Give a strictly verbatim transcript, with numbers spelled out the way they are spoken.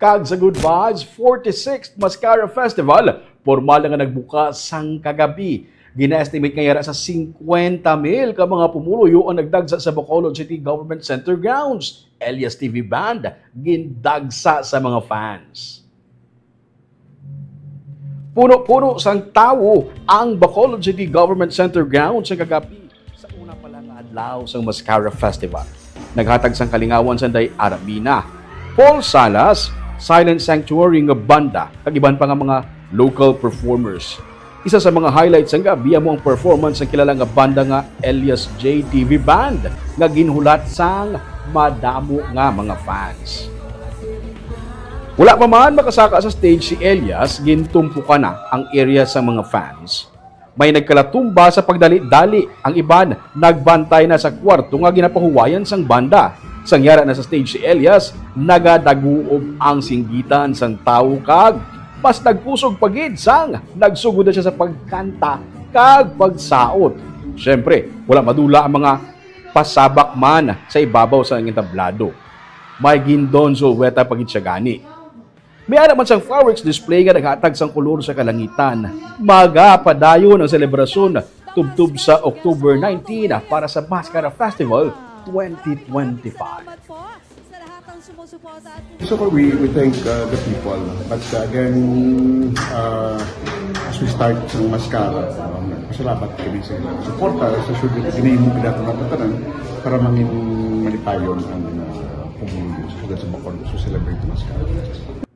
Kag sa Good Vibes forty-sixth Mascara Festival, pormal na nga nagbuka sang kagabi. Gina-estimate nga yara sa singkwenta mil ka mga pumuluyo ang nagdagsa sa Bacolod City Government Center grounds. Elias T V Band, gindagsa sa mga fans. Puno-puno sang tawo ang Bacolod City Government Center grounds sa kagabi sa una pa lang nga adlaw sang Mascara Festival. Naghatag sang kalingawan sanday Aramina, Paul Salas, Silent Sanctuary nga banda, kag iban pa nga mga local performers. Isa sa mga highlights sang gabi amo ang performance sang kilala nga banda nga Elias J T V Band, nga ginhulat sang madamo nga mga fans. Wala pa man makasaka sa stage si Elias, gintumpukan na ang area sa mga fans. May nagkalatumba sa pagdali-dali, ang iban nagbantay na sa kwarto nga ginapahuwayan sang banda. Sang yara na sa stage si Elias, nagadaguob ang singgitan sang tawo kag mas nagkusog pa gid sang nagsugod na siya sa pagkanta kag pagsaot. Siyempre, wala madula ang mga pasabak man sa ibabaw sang entablado. May gindonzolweta pa gid siya gani. May ara man sang fireworks display nga naghatag sang kolor sa kalangitan. Magapadayon ang selebrasyon tubtob sa October nineteen para sa Mascara Festival twenty twenty-five. Salamat po sa lahat ng sumusuporta at So far, we, we thank uh, the people. But uh, again, uh, as we start sa Mascara, um, salamat kami sa ilang suporta. Sa sure, ginahimo ko nato ang tanan para mangin malipayon ang uh, pumuluyo sa sugad sa Bacolod to celebrate Mascara.